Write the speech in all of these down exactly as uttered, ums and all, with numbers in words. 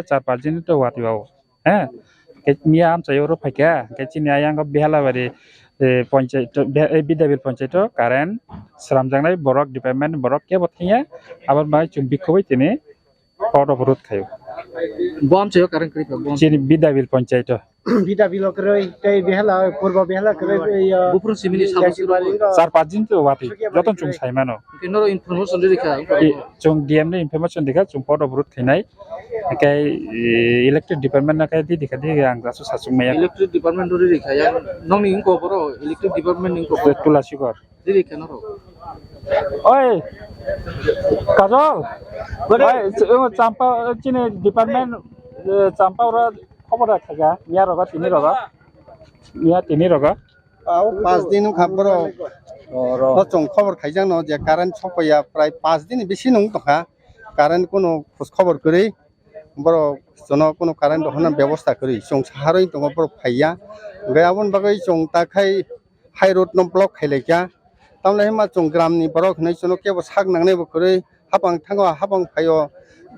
char panch din to watwi bao. He? Ke miya amchai oro phaikha, ke chini ayang Behalabari, eh, panchayat, Bidyabil panchayat current sramjaknai borok department borok kebo thangya, aboni bagwi chwng bikhobai tini court of road khaio. Bo amchaio current kwrwi kha, bo amchaio. Chini Bidyabil panchayat. Bidyabil o kwrwi, tei Behala, Purbo Behala kwrwi, eh, Buphuru simini sabo Bidyabil swrwngwi. Char panch din to watwi, joto chwng sai mano. Hwnkhe norok information rwrwi kha? I, chwng D M no information rwkha, chwng court of road khainai. Hwnkhe, eh, electric department no khe di, di kha di, ang jasu sachung maya. Electric department rwrwi kha, yang nokni wngkha borok, electric department ni wngkha borok. Tula Sikor. Riri khe norok. Oi, Kajol. Oi, ch-, emo Champa, chini department, eh, Champa oro khobor rok khaga, miya rogo, tini rogo. Miya tini rogo. Au, pas din wngkha borok. Oro. O chwng khobor khaijak no je current sokpaiya, prai pas din bisi nung tongkha. Current kunu khos khobor kwrwi. Borok chwngno kunu current rohorna bebosta kwrwi. Chwng saharwi tongo borok phaiya. Hwnkhe aboni bagwi chwng ta khai high road no block khailaikha. Tamoni hwnba chwng gram ni borok hinwi chwngno kebo sak nangnai bo kwrwi. Hapang thango, hapang phaio.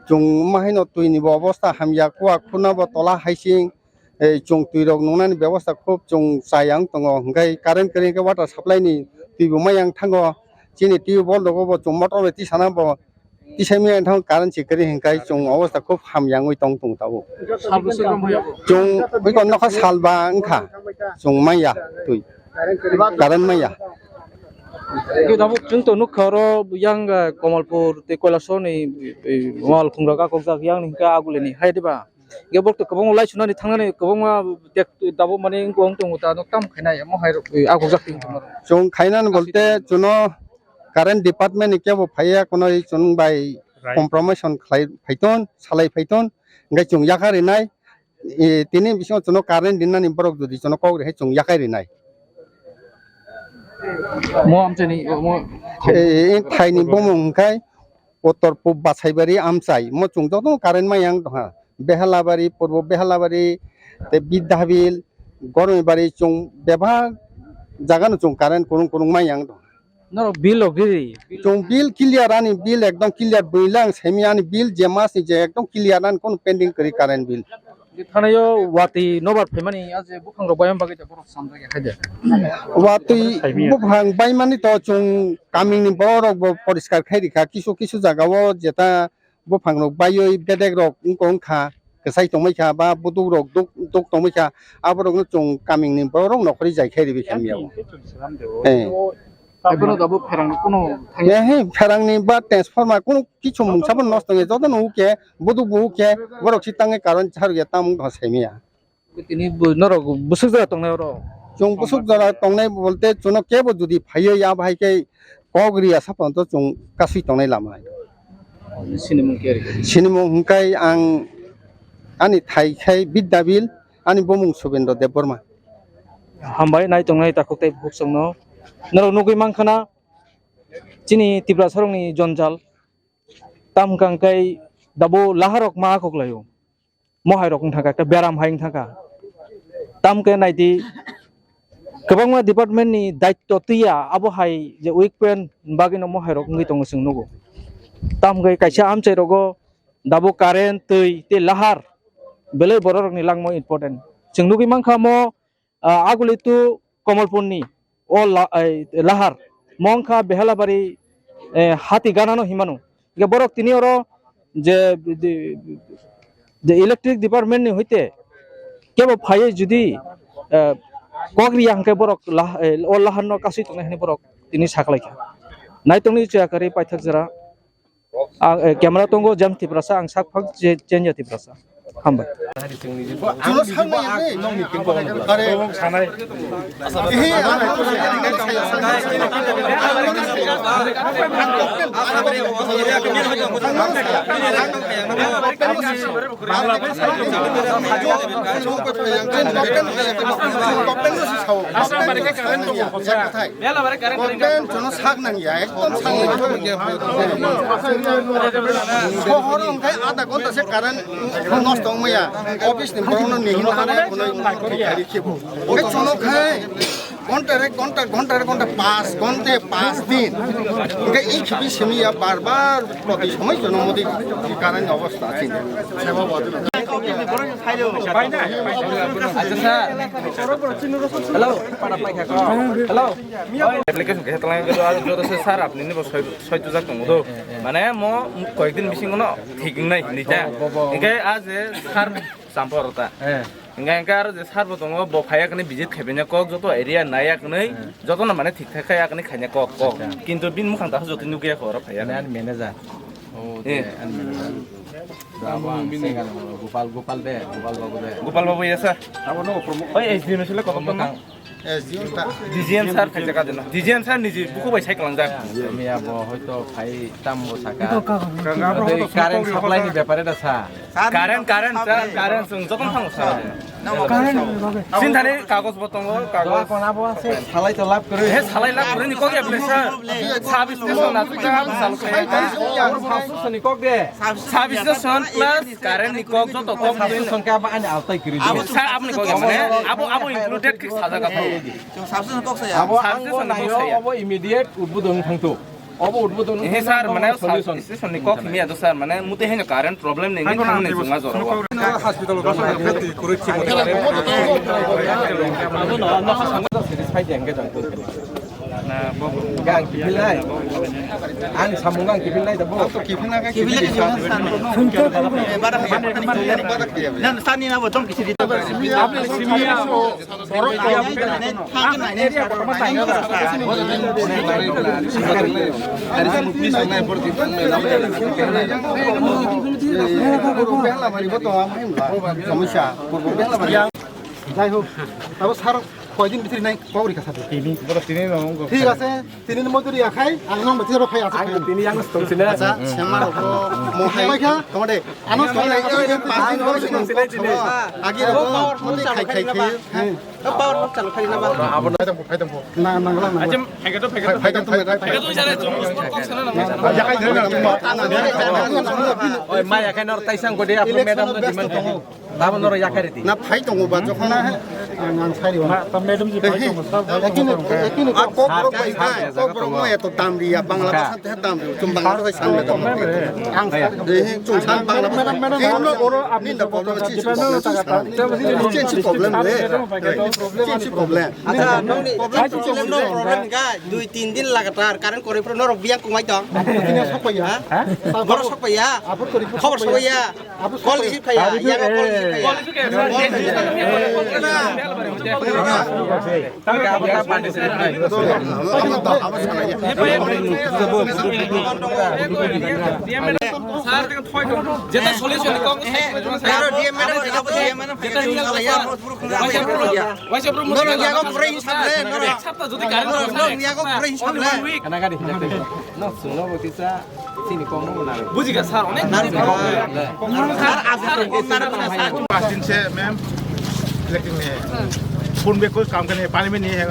Chwng ma haino twi ni bo obosta hamya, kuwa khuna bo tola haising. Eh, chwng twi rok nungnani bebosta khub chwng chayang tongo. Hwnkhe current kwrwi hwnkhe water supply ni twi bo mayang thango. Chini tubewell rogo bo chwng motor bai tisana bo Tisai maya thang current si kwrwi hwnkhe chwng obosta khub hamya wngwi tong tong tabuk. Sal bwswk rok maya bo? Chwng oi kon nokha salba wngkha chwng maya twi. Current maya. Khe tabuk chwng to nukha oro yang, eh, Kamalpur tei Kailasor ni, eh, wal khungrok akokjak yang ni hwnkhe agule ni hai diba? Hwnkhe borok to kwbangma lai sunani thangnani kwbangma tek tabuk mani wng tong ta no tam khainai mo hai rok, eh, akokjak tong tong. Chwng khainani bolte chwngno Current department ni kebo phaiya, kunui chwng bai Right. compromise khlai phaiton, salai phaiton, hwnkhe chwng yakarwi nai. E, tini bisingo chwngno current rinani borok jodi chwngno kok rihai chwng yakarwi nai. Mo amchani, mo E, e, thaini bumung hwnkhe Uttor Pub Basaibari amchai, mo chwng jotono current maya wng tongkha. Behalabari, Purbo Behalabari, tei Bidyabil, Gormibari chwng bebak jagano chwng current kwrwng kwrwng maya wng tongkha. Norok bill rok riri? Chwng bill clear, ani bill ekdom clear, bwrwi le ang saimanya ani bill je mas ni je ekdom clear, ani kono pending kwrwi current bill. Je thanaio watwi nobar phaimani, a je buphang rok bayam bagwi da borok samjak ya khaide. Watwi buphang baimani to chwng kamini borok rok bo poriskar khai rikha, kisu kisu jaga o jeta buphang rok baiwi bedek rok wngkha wngkha, kwchai tongmai kha ba buduk rok duk duk tongmai kha, aborok no chwng kamini borok rok nokhorwi jai khai ribi kha miya o. Eh. Abono dabo pherang kuno thangya. Eh, he, pherang ni ba transformer kuno kichu mungsa bo nosto ya, joto no uke, buduk bo uke, borok si tange karon char ya tamung do saimiya. Tini bo norok busuk jora tongnai oro? Chwng busuk jora tongnai bolte chwngno kebo jodi phaiwi ya bahai khe kok riya saphano to chwng kasui tongnai lama. Sinimung khe? Sinimung hwnkhe ang ani thai khai Bidyabil, ani bumung Subendra Debbarma. Hambai nai tongnai takhuk tei bukhuk chwngno. Norok nugwi mankha na chini Tiprasa rokni jonjal. Tam hwnkha hwnkhe dabo laharok ma akhok laio. Mohai rok wng thangkha, khe beram hai wng thangkha. Tam khe naidi, kwbangma department ni daitto twiya, abo hai je weak point bagwino mohai rok wngwi tongo chwng nugo. Tam khe kaisa amchai rogo dabo current, twi tei lahar belai borok rokni langma important. Chwng nugwi mankha mo, ah, Aguli to Kamalpur ni o la-, eh, lahar, mo wngkha Behalabari, eh, hati gana no hinmano. Hingke borok tini oro je, je, je electric department ni hoite kebo phaiwi jodi, eh, kok riya hingke borok lah-, eh, o lahar no kasui tongnai hinui borok tini saklaikha. Naitongni chaya kwrwi paithak jora. Ang, eh, camera tongo James Tiprasa, ang sak phang che-, Chenya Tiprasa. Hambai. Chuno sanai ni. Are. Ehe, ang Bangla Government jono sak nang ya, ekdom sak nang ya. Sohor wngkhe adha ghonta se current nosto wngmaya. Office ni borokno nihil hane khwnwi khari khibo. Oke, chono khai. ঘন্টার এক ঘন্টা, ঘন্টার এক ঘন্টা, পাঁচ ঘন্টা, পাঁচ দিন। এই খেপি সেমিয়া বারবার প্রতি সময় জনমতি কারেন্ট অবস্থা আছে। Acha sir. Hello, pada paikha ko. Hello. Application khe tlang ko aro joto se sir apni ni bo soi soi tu jak tong do. Mane mo koyek din bising no thik nai ni ta. Bo, bo, bo. Engke a je sir champa rota. Eh. Engke engke aro je sir bo tongo bo phaya kani visit khe bini kok joto area nai ya kani joto na mane thik thak kha ya kani khaina kok kok. Acha. Kintu bin mukhang ta joto nugya ko aro phaya. Mane manager. Oh, eh. Ani manager. Abo ang sengano Gopal, Gopal de, Gopal babu de. Gopal babu ya sir. Abo no promo. Oi, S D M sile koto tong. D G M sir khaijak adina. D G M sir niji buku bai sai kalangjak. Miya bo hoito phai tambo saka. Ito ka. Ito current supply ni bepare da sa. Current, current, sir, current sung jokhon thango sir. Current ni bagwi. Sin thani kagoj bo tongo, kagoj. Kona bo ase, salai to lab kwrwi. He salai lab kwrwi ni kok ya ble sir. Sub station na tu ka sal khe. Sub station ni kok de. Sub station plus current ni kok joto kok. Sub station ka ba ani altai kwrwi. Abo sir, aboni kok ya mane, abo, abo included khe sajaga tho. Abo ang bo nayo, abo immediate udbodon thangto. Abo udbodon he sir, mane solution. Sub station ni kok miya do sir, mane mute heno current problem ni thang ni chunga jora. Hospital o satisfy de engke jang. Gang kipil nai. Ang samung gang kipil nai da bo. Kipil nai, kipil nai. Nan sani na bo tong kisi di. সমস্যা, পূর্ব বেলা বাড়ি। যাই হোক, তারপর স্যার কয়দিন ভিতরে নাই কবর কাছে। ঠিক আছে, তিন দিন মধ্যে রিয়া খাই, আর নং বেঁচে যাবে খাই আছে। আচ্ছা, শ্যামা রকম মহাই। তোমাদের আনো তো, এই পাঁচ দিন ধরে আগে রকম মধ্যে খাই খাই খাই। হ্যাঁ। Power bank chalo phai na ba? Abo no. Phai tong, phai tong. Na, na, na, na. Acha, phai tong, phai tong, phai tong. Oi, maya khai nor taisang gode, apni madam no demand tongo. Tabo noro yakhari di. Na phai tongo ba jokhon. Ang, ang sai riwa. Ma, ta madam ji phai tongo, sir, phai tongo. Ekin, ekin, a kok borok bai khai, kok borok mo eto dam riya, Bangla bhasha te dam riya, chum Bangla bhasha samle dam. Ang sai riwa. Eh, chum san Bangla bhasha. Madam, madam, oro apni ninda problem, chin problem, chin problem, chin problem. Acha, nongni problem, problem no problem ga, dui tin din lagatar current koroi phuru norok biyang kongmai tong. Tini sokpaiya. Ha? Borok sokpaiya. Khobor sokpaiya. Call receive khaiya. Yago call receive khaiya. Sir, jeta solution ko. Aro D M madam, D M madam, jeta hila khaiya. Waisa bro, no, no, yago pura hisab le, no, no. Ek sapta jodi current no, no, yago pura hisab le. Kana gari? No, suno bo kisa sini kom mo na. Buji ga sir, onek na. Sir, aap ko kom na. पाँच दिन से ma'am electric नहीं है। फोन पे कोई काम का नहीं है, पानी भी नहीं है।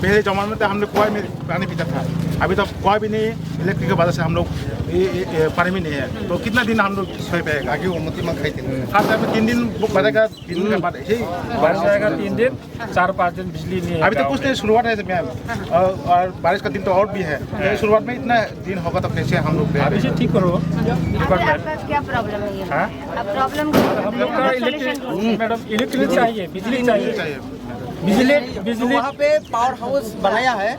पहले जमाने में तो हम लोग कुआं में पानी पीता था, अभी तो कुआं भी नहीं है। इलेक्ट्रिक की वजह से हम लोग ये, ये, ये पानी भी नहीं है। तो कितना दिन हम लोग सह पाएगा? आगे वो मती मांग खाई थी। खास तौर पे तीन दिन वो पड़ेगा। तीन दिन के बाद ही बारिश आएगा, तीन दिन, चार पाँच दिन बिजली नहीं है अभी तो गाँव कुछ में। नहीं, शुरुआत है मैम। और, और बारिश का दिन तो और भी है। हाँ। शुरुआत में इतना दिन होगा तो कैसे हम लोग अभी से ठीक करो। अभी डिपार्टमेंट। आपका क्या प्रॉब्लम है ये? हाँ? अब प्रॉब्लम क्या है? हम लोग का इलेक्ट्रिक, मैडम, इलेक्ट्रिक चाहिए, बिजली चाहिए। चाहिए। बिजली, तो बिजली। वहाँ पे पावर हाउस बनाया है,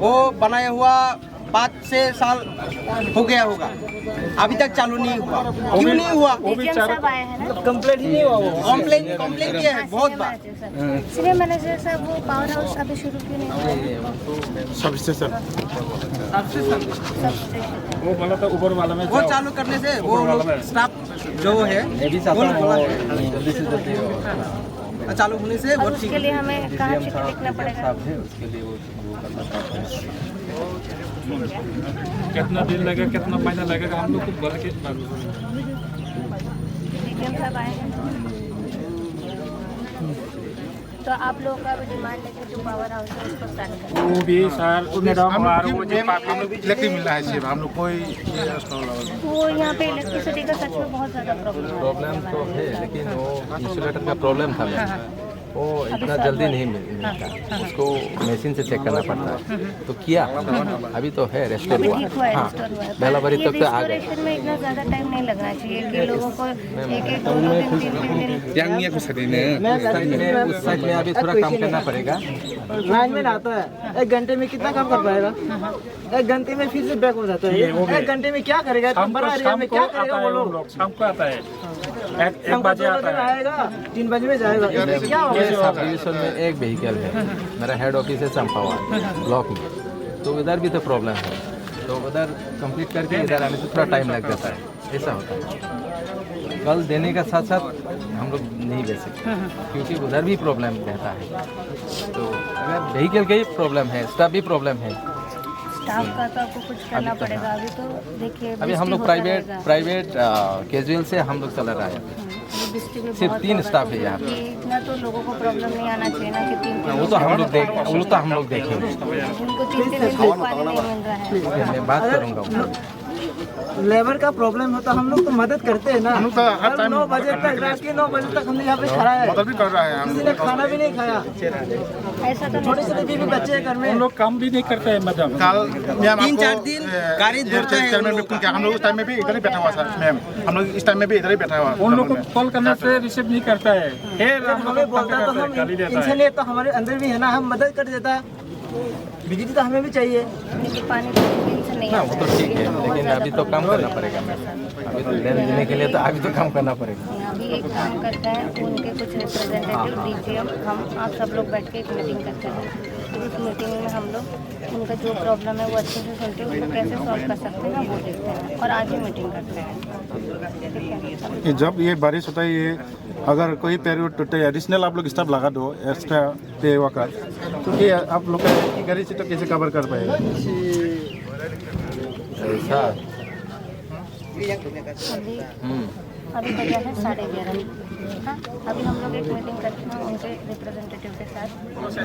वो बनाया हुआ पाँच छः साल हो गया होगा, अभी तक चालू नहीं हुआ। क्यों नहीं हुआ? वो भी डीसीएम चार साहब आए हैं ना? कंप्लेंट ही नहीं हुआ वो। कंप्लेंट, कंप्लेंट किया है बहुत बार। सीनियर मैनेजर साहब, वो पावर हाउस अभी शुरू क्यों नहीं हुआ? Sub station. Sub station. वो बोला था ऊपर वाला में वो जाओ। चालू करने से वो ऊपर वाला लोग में। स्टाफ जो है, ये भी चाहता वो हूँ, बोला वो है। जल्दी से जल्दी हो। चालू होने से वो अब ठीक उसके लिए हमें कहाँ चिट्ठी लिखना पड़ेगा? साहब है, उसके लिए वो कितना दिन लगेगा, कितना महीना लगेगा, हम लोग को बोल के। डीसीएम साहब आए हैं। तो आप लोगों का भी डिमांड है कि जो पावर हाउस है, उसको स्टार्ट करें। वो भी सर, मैडम, हम लोग और वो जो मैम, हम लोग इलेक्ट्रिक मिल रहा है सिर्फ, हम लोग कोई ये स्टॉल लगा। वो यहाँ पे इलेक्ट्रिसिटी का सच में बहुत ज़्यादा प्रॉब्लम है। प्रॉब्लम तो है, लेकिन वो इंसुलेटर का प्रॉब्लम था मैम। हाँ, हाँ। वो अभी इतना सॉल्व जल्दी हुआ नहीं है। मिल- हाँ, मिलता। हाँ, हाँ। उसको मशीन से चेक करना पड़ता है। हम्म, हम्म। तो किया, हम्म, हम्म। अभी तो है, रेस्टोर अभी हुआ। ठीक हुआ है, हाँ, रेस्टोर हुआ है। पहला पर बारी ये तो क्या आ गया? रिस्टोरेशन में इतना ज़्यादा टाइम नहीं लगना चाहिए कि लोगों को एक एक, दो दो दिन, तीन तीन दिन। Yang niya ko sa din eh. Usaid में, उस साइड में अभी थोड़ा काम करना पड़ेगा। लाइनमैन आता है, एक घंटे में कितना काम कर पाएगा? हाँ, हाँ। एक घंटे में फिर से बैक हो जाता है। ये हो गए। एक घंटे में क्या करेगा? इतना शाम को, बड़ा एरिया शाम में को क्या आता करेगा है वो उन लोग? लोग, शाम को आता है। एक, एक शाम को बजे दो आता बजे में है। आएगा, तीन बजे में जाएगा। ये, इसमें क्या होगा? ये सब डिवीजन में एक व्हीकल है। मेरा हेड ऑफिस है चंपावत ब्लॉक में, तो इधर भी तो प्रॉब्लम है। तो उधर कंप्लीट करके इधर आने से थोड़ा टाइम लग जाता है, ऐसा होता है। कल देने का साथ साथ हम लोग नहीं दे सकते, क्योंकि उधर भी प्रॉब्लम रहता है। तो अगर व्हीकल का ही प्रॉब्लम है, स्टाफ भी प्रॉब्लम है। स्टाफ का तो आपको कुछ करना अभी तो पड़ेगा। हाँ। अभी तो देखिए, अभी हम लोग प्राइवेट, प्राइवेट कैजुअल से हम लोग चला रहा है। हम्म, ये बिस्ट्री में सिर्फ बहुत तीन लोग स्टाफ है हैं, यहाँ पे। ये इतना तो लोगों को प्रॉब्लम नहीं आना चाहिए ना कि तीन तीन हाँ, वो तो हम लोग देख, वो तो हम लोग देखेंगे। उनको तीन तीन दिन तक पानी नहीं मिल रहा है। मैं बात करूँगा। लेबर का प्रॉब्लम हो तो हम लोग तो मदद करते हैं ना। हम लोग तो हर हम टाइम नौ बजे तक, रात के नौ बजे तक हम लोग यहाँ पे खड़ा है। मदद भी कर रहा है हम किसी ने लोग। खाना भी नहीं खाया। ऐसा तो छोटे छोटे बीबी बच्चे हैं घर में। उन लोग काम भी नहीं करते हैं, मैडम। कल मैम तीन आपको, चार दिन ए, गाड़ी ये धरता है चेयरमैन उन लोग भी का। हम लोग उस टाइम में भी इधर ही बैठा हुआ था, मैम। हम लोग इस टाइम में भी इधर ही बैठा हुआ था। उन लोग को कॉल करने से रिसीव नहीं करता है। फिर जब हम लोग हमें बोलता तो हम गाली देता है। इंसानियत तो हमारे अंदर भी है ना, हम मदद कर देता। बिजली तो हमें भी चाहिए। देखिए, पानी तो दिन से नहीं ना, आता वो तो है। ठीक है, लेकिन अभी तो काम करना पड़ेगा मैम। अभी तो लेन देने के लिए तो अभी तो काम करना पड़ेगा। अभी एक काम करते हैं, उनके कुछ रिप्रेजेंटेटिव, डीजीएम, हम आप सब लोग बैठ के एक मीटिंग करते हैं। उस मीटिंग में हम लोग उनका जो प्रॉब्लम है वो अच्छे से सुनते हैं, उसको कैसे सॉल्व कर सकते हैं ना, वो देखते हैं और आज ही मीटिंग करते हैं। ठीक है? ये जब ये बारिश होता है, ये अगर कोई पेड़ टूटे, एडिशनल आप लोग स्टाफ लगा दो, एक्स्ट्रा पे वर्कर, क्योंकि आप लोग का एक ही गाड़ी से तो कैसे कवर कर पाएगा? ऐसा। अभी, हम्म। अभी बजा है साढ़े ग्यारह। हाँ, अभी हम लोग एक मीटिंग करके ना उनके रिप्रेजेंटेटिव के साथ,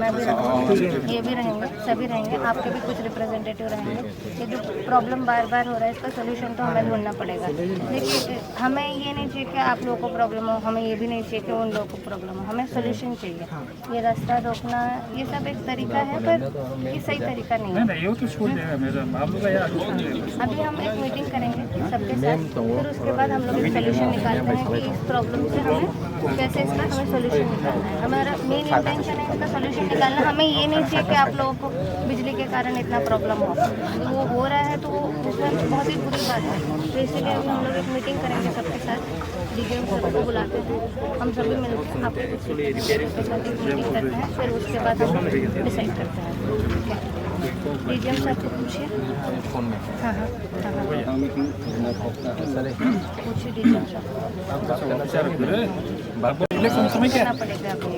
मैं भी रहूँगी, ये भी रहेंगे, सभी रहेंगे, आपके भी कुछ रिप्रेजेंटेटिव रहेंगे। ये जो प्रॉब्लम बार बार हो रहा है, इसका सोल्यूशन तो हमें ढूंढना पड़ेगा। देखिए, हमें ये नहीं चाहिए कि आप लोगों को प्रॉब्लम हो, हमें ये भी नहीं चाहिए कि उन लोगों को प्रॉब्लम हो, हमें सोल्यूशन चाहिए। ये रास्ता रोकना, ये सब एक तरीका है, पर ये सही तरीका नहीं नहीं, है। नहीं, ये तो छोड़ देगा मैडम, आप लोग का यार। अभी हम एक मीटिंग करेंगे सबके साथ, फिर उसके बाद हम लोग एक सोल्यूशन निकालते हैं कि इस प्रॉब्लम से हमें कैसे, इसका हमें सोल्यूशन निकालना है। हमारा मेन इंटेंशन है इसका सोल्यूशन निकालना। हमें ये नहीं चाहिए कि आप लोगों को बिजली के कारण इतना प्रॉब्लम हो, वो हो रहा है तो वो उसमें बहुत ही बुरी बात है। तो इसीलिए अभी हम लोग एक मीटिंग करेंगे सबके साथ। डीजीएम सर को बुलाते हैं, हम सभी मिलकर आपको कुछ मीटिंग करते हैं, फिर उसके बाद हम डिसाइड करते हैं। डीजीएम सर को पूछिए। फोन में। हाँ, हाँ, हाँ, हाँ। पूछिए डीजीएम सर को। करना पड़ेगा अभी।